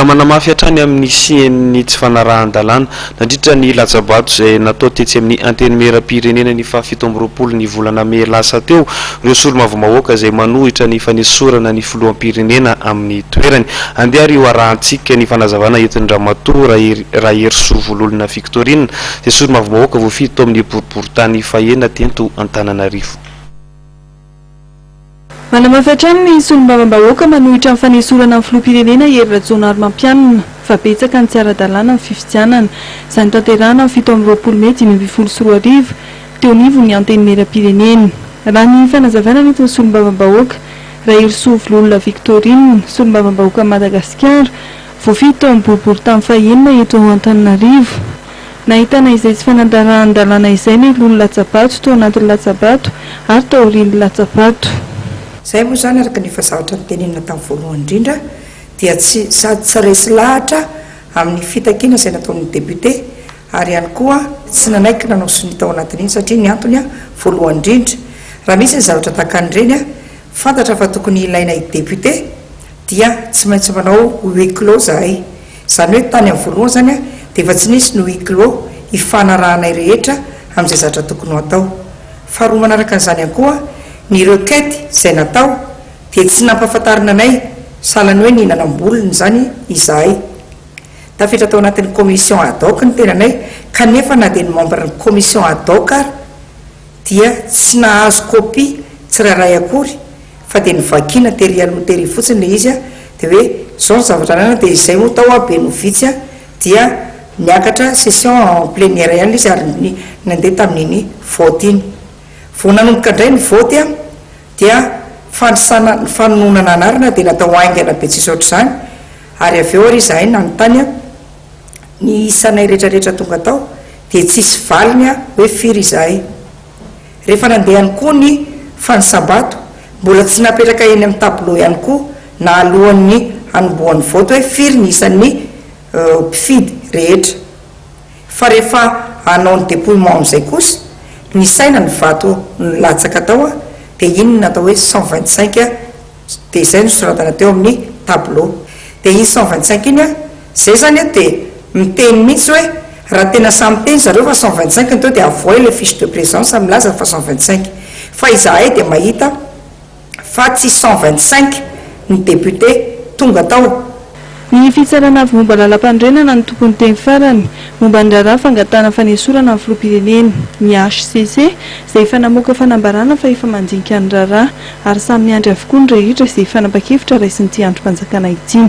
Mbola manamafy hatrany amin'ny hisian'ny tsy fanarahan-dalàna nandritra ny latsa-bato izay natao tetsy amin'ny Antenimierampirenena ny faha 27 ny volana mey lasa teo ireo solombavambahoaka izay manohitra ny fanesorana ny filoham-pirenena amin'ny toerany. Andeha ary ho arahantsika ny fanazavana entin-dRamatoa Raherisoa Vololona Victorine izay solombavambahoaka voafidy tao amin'ny boriborintany fahenina teto Antananarivo. Manamafy hatrany ny solombavambahoaka manohitra ny fanesorana ny filoham-pirenena Hery Rajaonarimampianina fa betsaka ny tsy ara-dalàna amin'ny fifidianana izay notanterahina ny 27 mey 2015 teo anivon'ny Antenimierampirenena. Raha ny fanazavana nentin'ny solombavambahoaka Raherisoa Vololona Victorine, solombavambahoakan'i Madagasikara, voafidy tao amin'ny boriborintany fahenina eto Antananarivo. Nahitana izay tsy fanandarahan-dalàna izay mialoha ny latsa-bato, tao anatin'ny latsa-bato ary taorian'ny latsa-bato. Izay moa izany araka ny efa zavatra notenenina tamin'ny voalohany indrindra dia tsy sady tsy resy lahatra amin'ny fitakiana izay nataon'ny député ary ihany koa tsy nanaiky nanao sonia tao anatin'iny satria ny antony voalohany indrindra raha misy ny zavatra tahaka an'ireny fantatra fa tokony ilaina député dia tsy maintsy manao huis clos zahay. Izany hoe tany amin'ny voalohany izany dia efa tsy nisy ny huis clos hifanarahanay rehetra amin'izay zatra tokony ho atao. Faharoa manaraka an'izany ihany koa, ny requête izay natao dia tsy nampahafantarina anay, sahalan'ny hoe nihinana am-bolony izany izahay. Tafiditra tao anatin'ny commission ad hoc ny tenanay kanefa na dia ny membre ny commission ad hoc ary dia tsy nahazo copie tsirairay akory fa dia novakiana tery aloha tery fotsiny ilay izy dia hoe izao ny zavatra ananana dia izay moa tao be no vitsy dia niakatra session en plénière ihany ilay izy ary ny nandeha tamin'iny vote iny. Vao nanomboka indray ny vote dia fandrisana ny fanononana anarana dia natao haingana be tsisy ohatr'izany ary avy eo ary izahay nanontany ny isanay rehetrarehetra tonga tao dia tsisy valiny hoe firy izahay. Rehefa nandeha ihany koa ny fanisam-bato, mbola tsy napetraka eny amin'ny tableau ihany koa na alohan'ny hanombohan'ny vote hoe firy ny isan'ny mpifidy rehetra. Fa rehefa hanao ny depouillement amin'izay kosa, nisaina ny vato nilatsaka tao dia iny no natao hoe 125 dia izay no soratana teo amin'ny tableau. Dia iny 125 iny izay izany dia miteny mihitsy hoe raha tena samy miteny zareo fa 125 ny teo dia avoahy ilay fiche de présence milaza fa 125. Fa izahay dia mahita fa tsy 125 ny député tonga tao. Ny fitsarana avo momba lalampanorenana no tompon'ny teny farany momba ny raharaha fangatahana fanesorana ny filoham-pirenena, ny HCC, izay efa namoaka fanambarana fa efa mandinika ny raharaha ary samy miandry avokoa ny rehetra izay fanapa-kevitra raisin'ity andrim-panjakana ity.